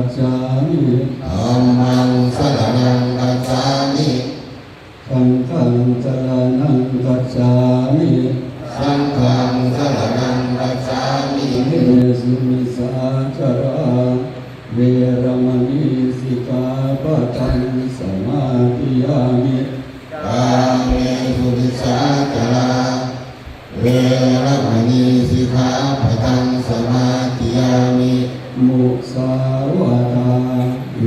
จฉามิ ธัมมัง สะรະນັງ คัจສາມິ ສັງຄັງ ສະລະນັງ ຄັດສາມິ ສັງຄັງ ສະລະນັງ ຄັດສາມິ ກາເມສຸມິດສາຈາລາ ເວລະມະນີ ສິກຂາປະທັງ ສະມາທິຍາມິ ກາເມສຸມິດສາຈາລາ ເວລະມະນີ ສິກຂາປະທັງ ສະມາທິຍາມິ ມຸສາວາທາ ເວ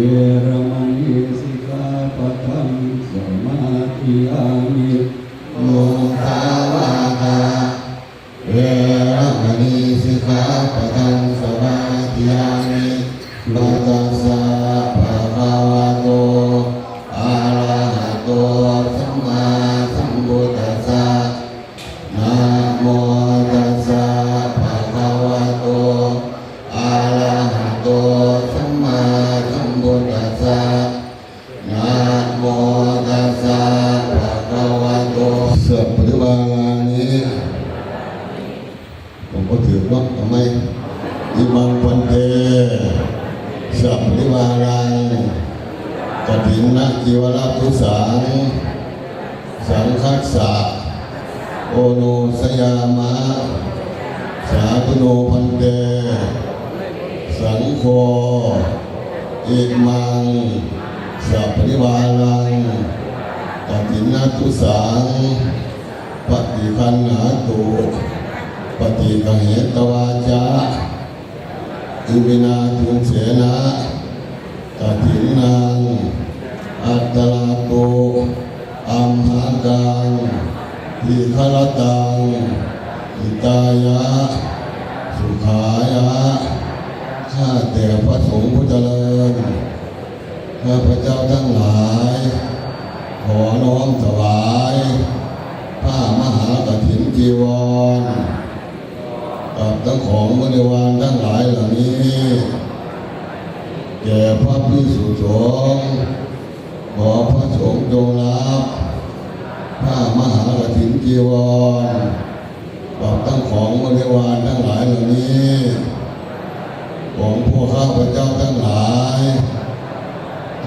ລະມະນີ ສິກຂາປະທັງ ສະມາທິຍາມິ ມຸສາວາທາ ເວລະມະນີ ສິກຂາປະທັງ ສະມາທິຍາມິ ນະໂມຕັດສະ ພະຄະວະໂຕ ອະລະຫະໂຕ ສຳມາສຳພຸດທັດສະ ນະໂມຕັດສະ ພະຄະວະໂຕ ອະລະຫະໂຕ ສຳມາສຳພຸດທັດສະ ນະໂມຕັດສະ ພະຄະວະໂຕ ສັບປະລິວາລານິ ຜົມບໍ່ຖືກເນາະ ເອົາໃໝ່ ອິມັງພັນເຕ ສັບປະລິວາລັງ ກະຖິນນະຈີວະລະຕຸສັງ ສັງຄັດສະ ໂອໂນຊະຍາມະ ສາທຸໂນພັນເຕ ສັງໂຄ ອິມັງ ສັບປະລິວາລັງ ກະຖິນນະຕຸສັງ ປະຕິຄັນຫາຕຸ ປະຕິກະເຫຕະວາຈາ ອິມິນາ ຕຸນເສນະ ກະຖິນນັງ ອັດຕະລາຕຸ ອັມພະກັງ ທີຄະລະຕັງ ຫິຕາຍະ ສຸຂາຍະ ຂ້າແຕ່ພະສົງຜູ້ຈະເລີນ ຂ້າພະເຈົ້າທັງຫຼາຍ ຂໍນ້ອມຖວາຍ ຜ້າມະຫາກະຖິນຈີວອນ ກັບທັງຂອງບໍລິວານທັງຫຼາຍເຫຼົ່ານີ້ ແກ່ພະພິກຂຸສົງ ຂໍພະສົງຈົ່ງຮັບ ຜ້າມະຫາກະຖິນຈີວອນ ກັບທັງຂອງບໍລິວານທັງຫຼາຍເຫຼົ່ານີ້ ຂອງພວກຂ້າພະເຈົ້າທັງຫຼາຍ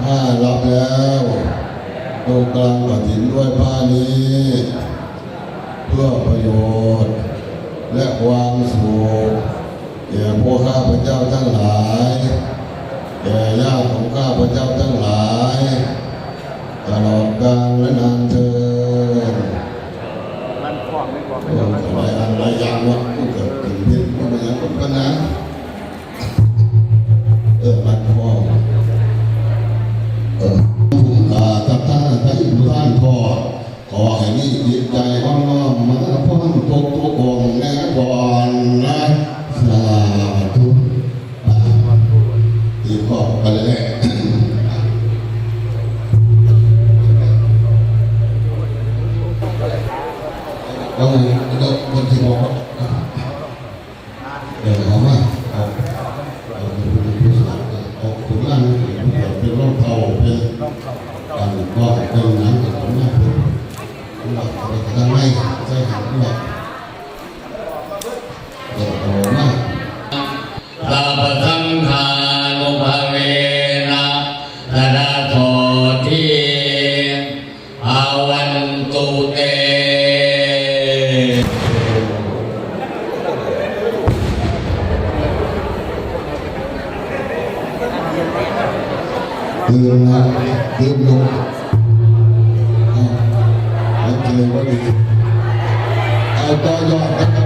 ຖ້າຮັບແລ້ວ ຈົ່ງກາງກະຖິນດ້ວຍຜ້ານີ້ ເພື່ອປະໂຫຍດ ແລະ ຄວາມສຸກ ແກ່ພວກຂ້າພະເຈົ້າທັງຫຼາຍ ແກ່ຍາດຂອງຂ້າພະເຈົ້າທັງຫຼາຍ ຕະຫຼອດການລະນານເທີ້ນ. ມັນຂອງ ມັນຂອງ ໂອ້ ຫຼາຍອັນຫຼາຍຢ່າງເນາະ ມັນກະເປັນເຮັດ ມັນເປັນຫຍັງ ມັນກະນານ ເອີ ມັນຂອງ ເອີ ບຸນກາຕັກທານໄທບຸນທານທອດ ຂໍໃຫ້ມີຈິດໃຈອ່ອນນ້ອມມາພ້ອມທຸກໆອົງແດ່ກ່ອນນະ ສາທຸ ອີກຂອບກັນແຫຼະ ເອົາ ເອົາ ເອົາ ເອົາ ເອົາມາ ເອົາ ເອົາ ເອົາ ເອົາຄົນງານ ເປັນລອງເທົ້າ ເປັນອັນ ເປັນຫຍັງ ເອົາມາ ເອົາໄວ້ທາງໃນ ໃສ່ໃຫ້ເນາະ ເອົາ ເອົາມາ ສັບພະສັງຄານຸພາເວນະ ສະດາໂສທີ ພະວັນຕຸເຕ ຕື່ມນະ ຕື່ມລົງ ເອົາ ມັນເລີຍບໍ່ດີ ເອົາ ຕໍ່ຍອດ.